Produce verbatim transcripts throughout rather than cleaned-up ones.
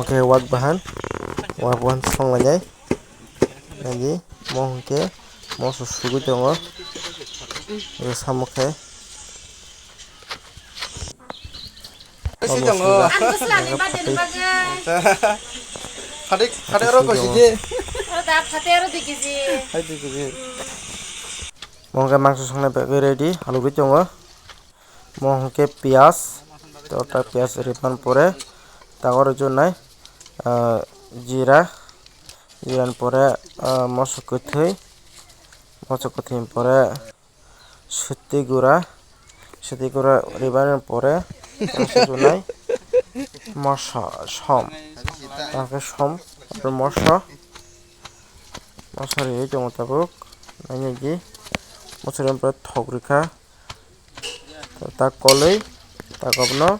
Khe wak bahan, wak bahan songlainai. Nai di, mo hwnkhe moso sugwi tongo. Samo khe. Isi tongo. Ang bwswlani birthday ni bagwi. Phatik, phatik aro kosi je. Aro da phatik aro dui kg. Hai dui kg. Mo hwnkhe mangso songnai bagwi ready, halugwi tongo. Mo hwnkhe piyaj, tota piyaj ripan pore, tago rwchunai, ah, jira, jiran pore, ah, moso kwthwi, moso kwthwini pore, swtwi gura, swtwi gura ribani pore, moso rwchunai, moso som, tangkhe som, moso, moso riwi tongo tabuk, nainai di, moso rwmani pore thok rwkha. Tak kolwi, tak abono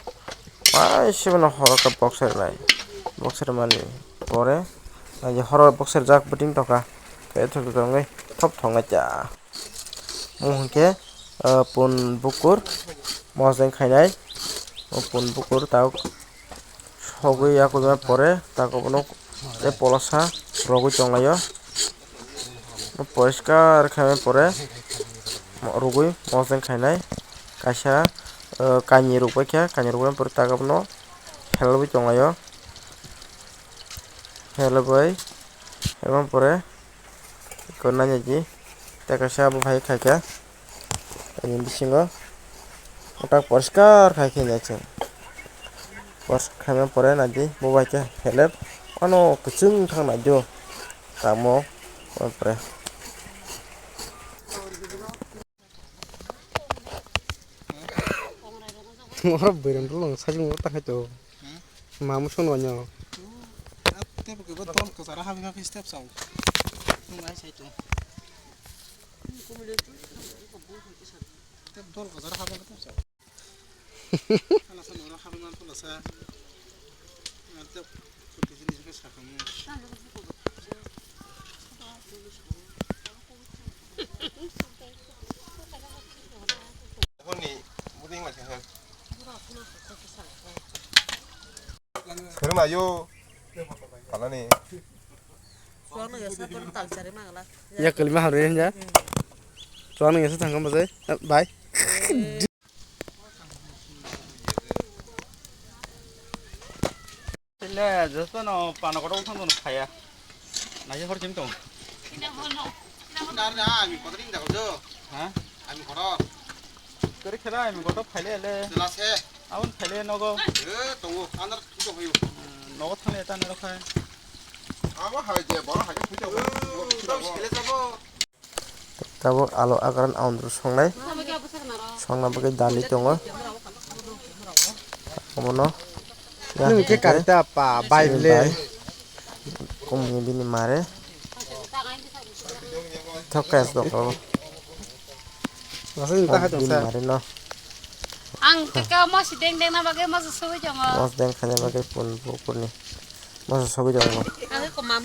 paisibano horo khe boxer nai. Boxer mani pore, ai horo boxer jak buting toka. Khe thok thok wngwi thop thok nai cha. Mo hwnkhe, ah, pun bukur mosdeng khainai. O pun bukur tak sogwi yakuima pore, tak abono tei polosa rogwi tonglaio. Poriskar khaimani pore rugwi mosdeng khainai kaisa, eh, kainwi rukbaikha, kainwi rukbaini pore tak abono helwi tonglaio, helbai helmani pore eko nainai di tei kaisa abo hai khaikha. Ani bisingo tak poriskar khai khe nai chwng. Poriskar khaimani pore nai di, bo bai khe helep ano kwchwng thang nai di o tamo, o pore. Oro bwrwi rok sajwk ta khai to. Mamu sono nyo. Tei bo kebo tol kwcharo habwi habwi step sao. Nung ai sai to. Tei dol kwcharo habwi habwi step sao. Ala sa noro habwi man pula sa. Ngar tei phuti jini jini sa khamu. Honi buding ma sa. Sir ma yo. Palani. Ya kelima hari ini ya. Chuan nang yasa thangkha bwsai. Bye. Le, joto no pano kotor thang dono khaya. Nai hor kim tong. Dar na, ami kotor inda ko jo. Ha? Ami kotor. Kori khela ami kotor phaile le. Jela se. Aun phaile nogo. Eh, tongo. Andar kito hoyo. Nogo thang le ta nero khai. Abo hai je, boro hai je, kito. Tabuk alo agran aundru songnai. Songna bagwi dali tongo. Omono. Nung khe karita pa, bai le. Kumni bini mare. Thok kaya se dok. Masa ni ta hai tong sa. Bini mare no. Ang teka mosi deng deng na bagwi moso sugwi tongo. Mos deng khana bagwi pun bukurni. Moso sogwi tongo.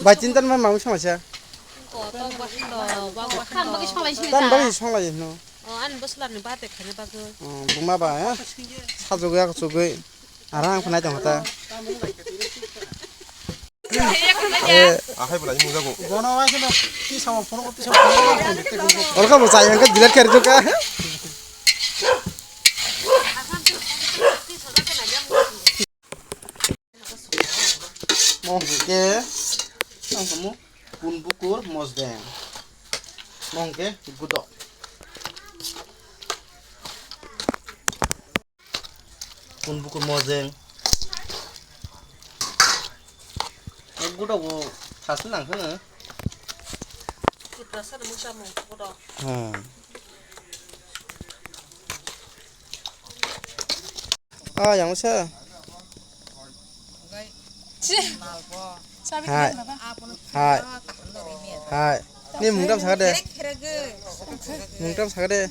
Bai, chintan ma mamu sama sa. Tan bagwi songlai sini ta. Tan bagwi songlai no. O, ani bwswlani birthday khaina bagwi. Buma ba, eh? Sajugwi, akusugwi. Arang phanai tong ta. Eh, ahai bwlai mung jago. Bono wai kheno tisa phone ko tisa phone ko. Orka mo chai hangka delete kar juka. Mo hwnkhe, ang tamo pun bukur mosdeng. Mo hwnkhe gudo. Pun bukur mosdeng. Gudo bo thasni nang kheno. Tiprasa ni mungsa mung gudo. Hmm. Ah, yang sa. Hai. Hai. Hai. Ni mungtam sakade. Mungtam sakade.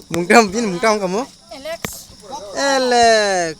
Mungtam bin mungtam kamu? Alex. Alex.